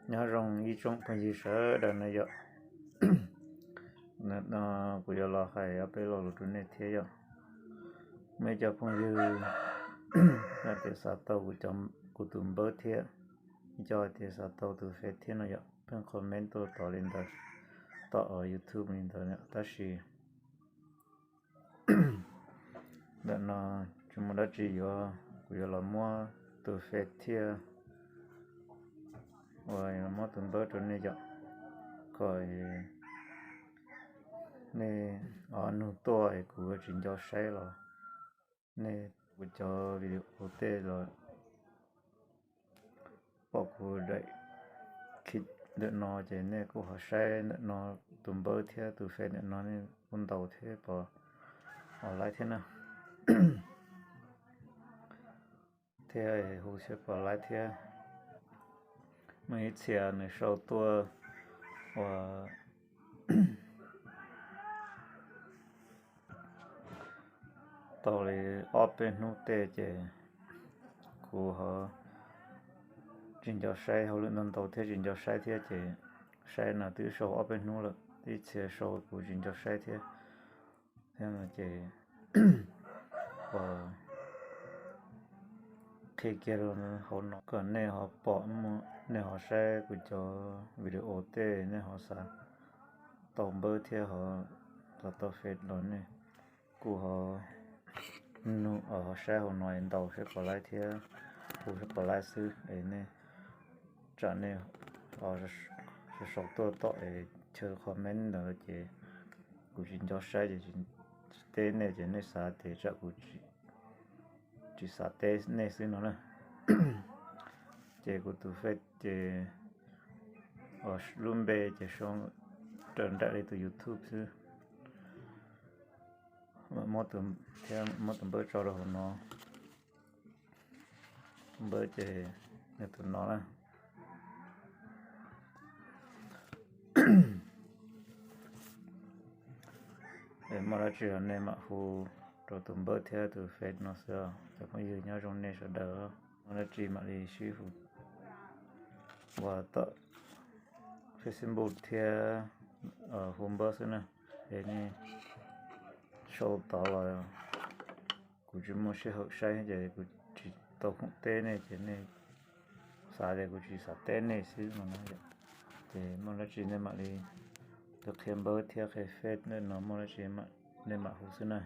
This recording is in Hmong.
Nyob zoo ib tsoom phooj ywg sawv daws no yom. No kuv yuav los hais ob peb lo lus rau nej thiab yom. Muaj ib co phooj ywg hais tias xav tau kuv tus npawb thiab, ib co hais tias xav tau tus Face thiab no yom, pheej comment tuaj tod li ntawd, tom YouTube li ntawd, tab sis ntawm no tsis muaj dab tsi yuav, kuv yuav los muab tus Face thiab uas muab tus npawb rau nej yom, kom nej ob nug tuaj es kuv tsis nco saib los nej kuv cov video tej los pom kuv daim clip ntawm no ces nej kuj ho saib ntawm no, tus npawb thiab tus Face ntawm no nej kuj ntaus thiab pom online thiab na, thiab hu thiab pom online thiab. Muaj ib txhia nws sau tuaj uas tau li ob peb hnub tej ces kuv ho tsis nco saib, hauj lwm ntau ntau thiab tsis nco saib thiab ces saib no twb sau ob peb hnub lawm, ib txhia sau kuv tsis nco saib thiab. Thiab no ces qhia kiag rau hauv no kom nej ho pom, nej ho saib kuv cov video tej, nej ho xav tau npawb thiab ho xav tau Face los nej kuj ho nug, ho saib hauv no es ntaus saib pom laiv thiab, hu saib pom laiv xwb es nej tsam nej sau tuaj tom es chaw comment ntawd ces kuv tsis nco saib ces tsis teb nej ces nej xav ces tsam kuv tsis xav teb nej xwb no na. Ces kuv tus Face ces lub npe ces sau raws nraim li tus YouTube xwb. Thiab muab tus npawb tso rau hauv no. Npawb ces nws tus no na. Muaj dab tsi los nej mam hu rau tus npawb thiab tus Face no xwb os. Cov phooj ywg nyob zoo nej sawv daws, muaj dab tsi mam li sib hu ua tom Facebook thiab hu npawb xwb na. Es nej sau tod los kuv tsis muaj sij hawm saib ces kuv tsis tau khoom teb nej ces nej xav tias kuv tsis xav teb nej xwb no na. Ces muaj dab tsi nej mam li, tus qhia npawb thiab qhia Face ntawm no muaj dab tsi nej mam hu xwb na.